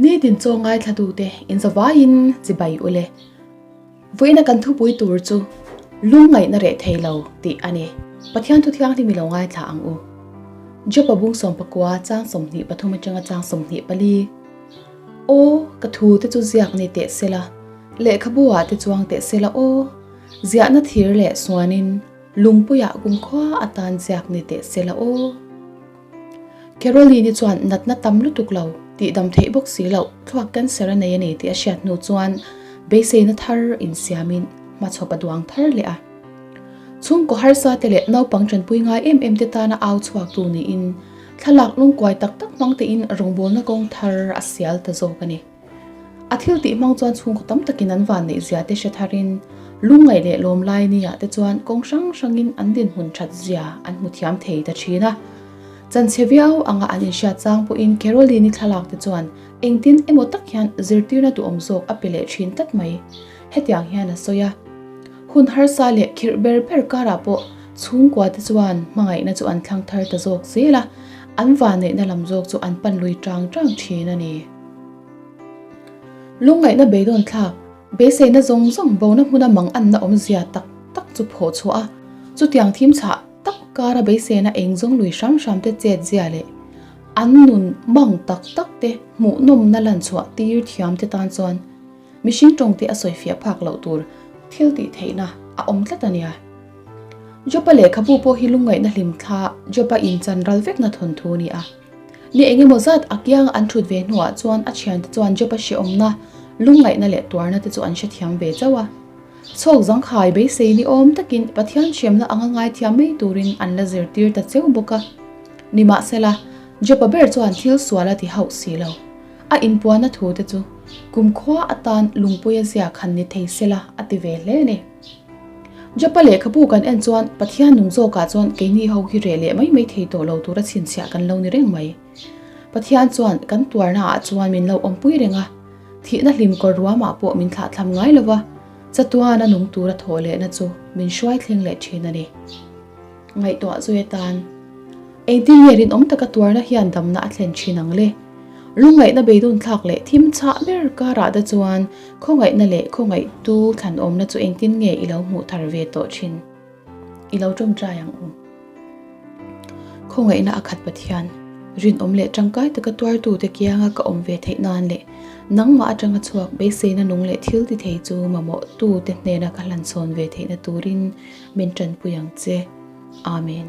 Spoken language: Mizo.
Nitin chaw ngaithlatute inzavaiin chibai ule. Vawiina kan thupui tur chu lungngaihna reh thei lo tih a ni. Pathian thu thianghlim i lo ngaithla ang u. Jopa bung 14 chang 23 atanga chang 24. Aw, ka thu te chu ziak ni teh sela, lehkhabu ah te chuang teh sela aw, ziahna thir leh suanin lungpuiah kumkhua atan ziak ni teh sela aw. Caroline-i chuan natna tam lutuk lo tih dam theih bawk si loh thluak cancer a nei a ni tih a hriat hnu chuan beiseina thar insiamin hmachhawp a duang thar leh a. Chhungkaw harsa te leh naupang tanpui ngai em em te tana au chhuaktu niin thlalak lungkuai tak tak hmang tein rawngbawlna kawng thar a sial ta zawk a ni. A thil tih hmang chuan chhungkaw tam takin an van neih zia te hre tharin lungngaih leh lawm lai nia te chuan kawng hrang hrangin an dinhmun that zia an hmu thiam thei ta thin a. Chanchhe viau anga an inhriat chang pawhin Caroline-i thlalak te chuan engtin emaw tak hian zirtirna duhawm zawk a pe leh thin tlat mai. Hetiang hian a sawi a, Hun harsa leh khirh ber ber karah pawh chhungkua te chuan hmangaihna chu an thlang thar ta zawk zel a, an vanneihna lam zawk chu an pan lui tang tang thin a ni. Lungngaihna beidawn thlak, beiseina zawng zawng bona hmuna mang anna awmzia tak tak chu phawh chhuah a, chutiang thim chhah tak kara beiseina eng zawng lui hram hram te chet zia leh an nun mang tak tak te hmuhnawmna lan chhuah tir thiam te tan chuan mihring tawng te a sawifiah phak loh tur thil tih theihna a awm tlat a nia. Jopa lehkhabu pawh hi lungngaihna hlim thla Jopa inchan ral vekna thawnthu a ni a. Ni engemaw zat a kianga an thut ve hnuah chuan a thiante chuan Job-a hrehawmna, lungngaihna leh tuarna te chu an hrethiam ve chauh a. Chhawk zangkhai beisei ni awm takin Pathian hremna anga ngaithiam mai turin an la zirtir ta cheu bawk a. Nimahsela, Job-a ber chuan thil sual a ti hauh si lo. A inpuanna thu te chu kumkhua atan lungpuia ziak han ni thei sela a ti ve hle a ni. Jopa lehkhabu kan en chuan Pathian nung zawkah chuan keini ho hi reh leh mai mai thei tawh lo tura chhinchhiah kan lo ni reng mai. Pathian chuan kan tuarnaah chuan min lo awmpui reng a, thihna hlim kawr ruamah pawh min thlahthlam ngai lo va, chatuana nung tura thawh lehna chu min hruai thleng leh thin a ni. Ngaihtuah zui atan engtin nge rinawm taka tuarna hian damna a thlen thin ang le? Lungngaihna beidawn thlak leh thim chhah ber karah te chuan khawngaihna leh khawngaihtu thlanawmna chu engtin nge i lo hmuh thar ve tawh thin? I lo tawngtai ang u. Khawngaihna a khat Pathian, rinawm leh tangkai taka tuartute kianga ka awm ve theih nan leh nangmah atanga chhuak beiseina nung leh thil ti thei chu mamawhtute hnena ka hlanchhawn ve theihna turin min tanpui ang che. Amen.